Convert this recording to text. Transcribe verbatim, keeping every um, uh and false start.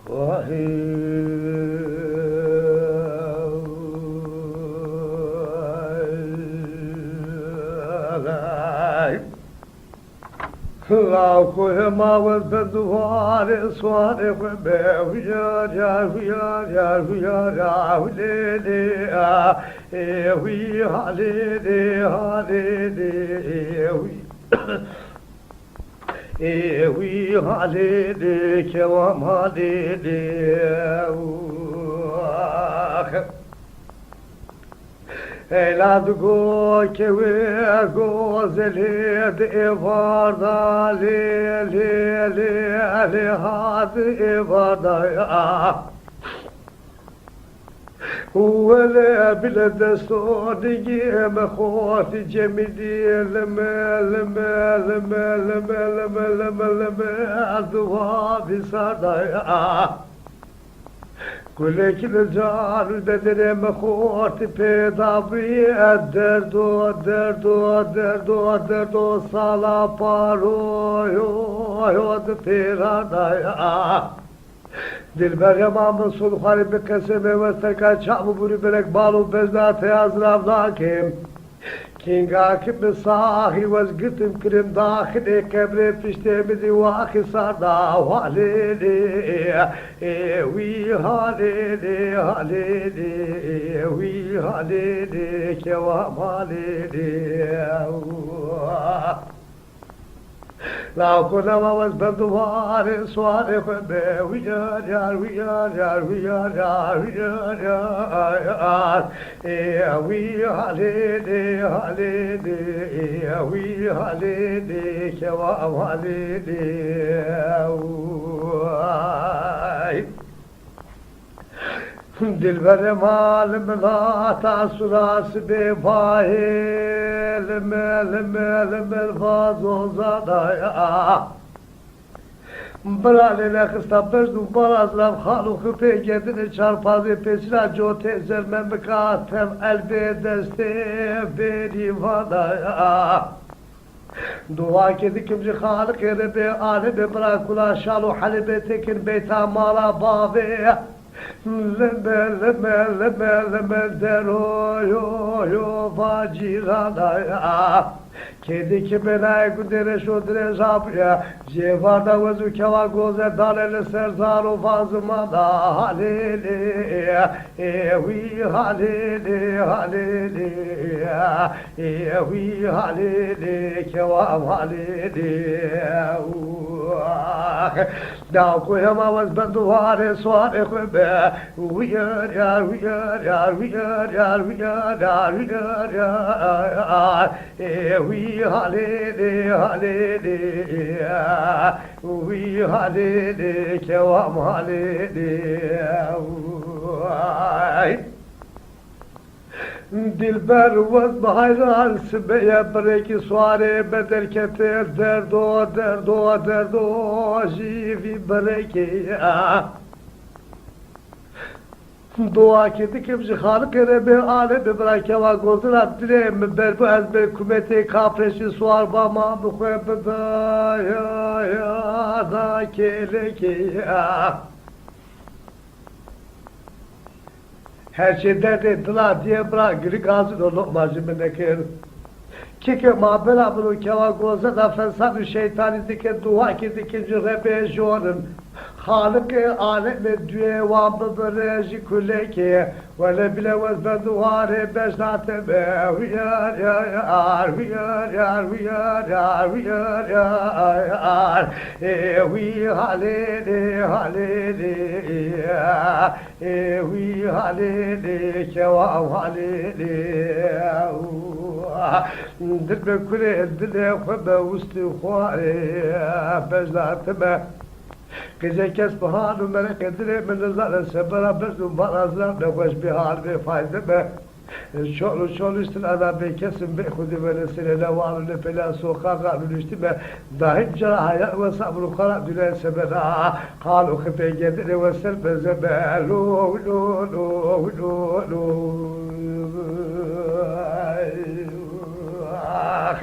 Law ku hema wez ben duvarê swarê xwe be, huyar ya, huyar ya, huyar ya, huyar ya, hulê lê, a, ê, huy, halê lê, halê lê, ê, huy. Ê, wî halê lê, kewa malê lê, ax. Eyla digo kewê gozelê di êvarda lê, lê, lê, lê ha di êvarda ya. Wele bile destonî me xortî cemidî lime, lime, lime, lime, lime, lime, lime, duha vîsarda ya. Kulekî li can bedenê me xortî pêda bûye derdo, derdo, derdo, derdo, sala paro, yo, yo, di pêra da ya. Dilberê ma min sod xwarê bi qesemê wez terka çav û bûrî belek bal û bezda te ya zirav nakim. Kînga ki bi saxî wez girtim kirim daxilê qebrê piştê min dî waxî sarda halê lê. Ê wî halê lê, halê lê, ê wî halê lê, kewa malê lê. Law ku nema wez ben duvarê swarê xwe be, wî yar yar, wî yar yar, wî yar yar, wî yar yar. Ê wî halê lê, halê lê, ê wî halê lê, kewa ew halê lê. Ay. Dilberê ma li min hata sura sibê vayê, li me, li me, li me vazo zadaya. Bira lê nexista bejn û bala zirav xal û xifê gedinê çarpazê pêçira cotê zermemika tev elbê destê bêrî vadaya. Duakê dikim ji Xaliqê Rebê Alebê bira kula şal û helebê tekin beyta mala bavê. Lime, lime, lime, lime, dero, yo, yo, va cîrana ya. Kêdî ki bêlayê gundê reş û dirêja bûye. Ji êvarda wez û kewa goze dane li ser zar û va zimana halê lê. Ê wî halê lê, halê lê. Ê wî halê lê, kewa ew halê lê. Daw ku hema wez ben duvarê swarê xwe be. Wî yar yar, wî yar yar, wî yar yar, wî yar yar, wî yar yar. Ê wî halê lê, halê lê. Wî halê lê, kewa malê lê. Ay. Dilber wez bi hayran sibeye birekî swarê be derkete derdo, derdo, derdo jî vî birekê ya. Duakê dikim ji Xaliqê Rebê Alebê bira kewa gozina dilê min ber bû ez bê kumetê kafreşî swar ba ma bi xwe bibe ya, ya da kêlekê ya. Her çê derdê dila diyê bira girî gazino loqma ji min nekir. Kike ma bela min û kewa gozeda fesad û şeytanî dike duakê dikin ji Rebê jorin. Xaliqê alemê duyê wan bibire ji kulekê. Wele bile wez ben duwarê bejna te be. Huyar yar, huyar yar, huyar yar, huyar yar. Ê wî halê lê, halê lê. Ê wî halê lê, kewa ew halê lê. Dil be kurê dilê xwe be wistî xwarê bejna te be. Qîzê kes bi hal û mereqê dilê min nizane sebera bejn û bala zilam nexweş bê hal bê fayde be. Çol û çoliştin ana bê kesin bê xwedî ve li serê lewan û li pêla soqaxan û niştime. Dahîm cara haya we sabr û xara dûne sebera. Qal û xifê gedinê we ser be zebe. Lo, lo, lo, lo, lo. Ax.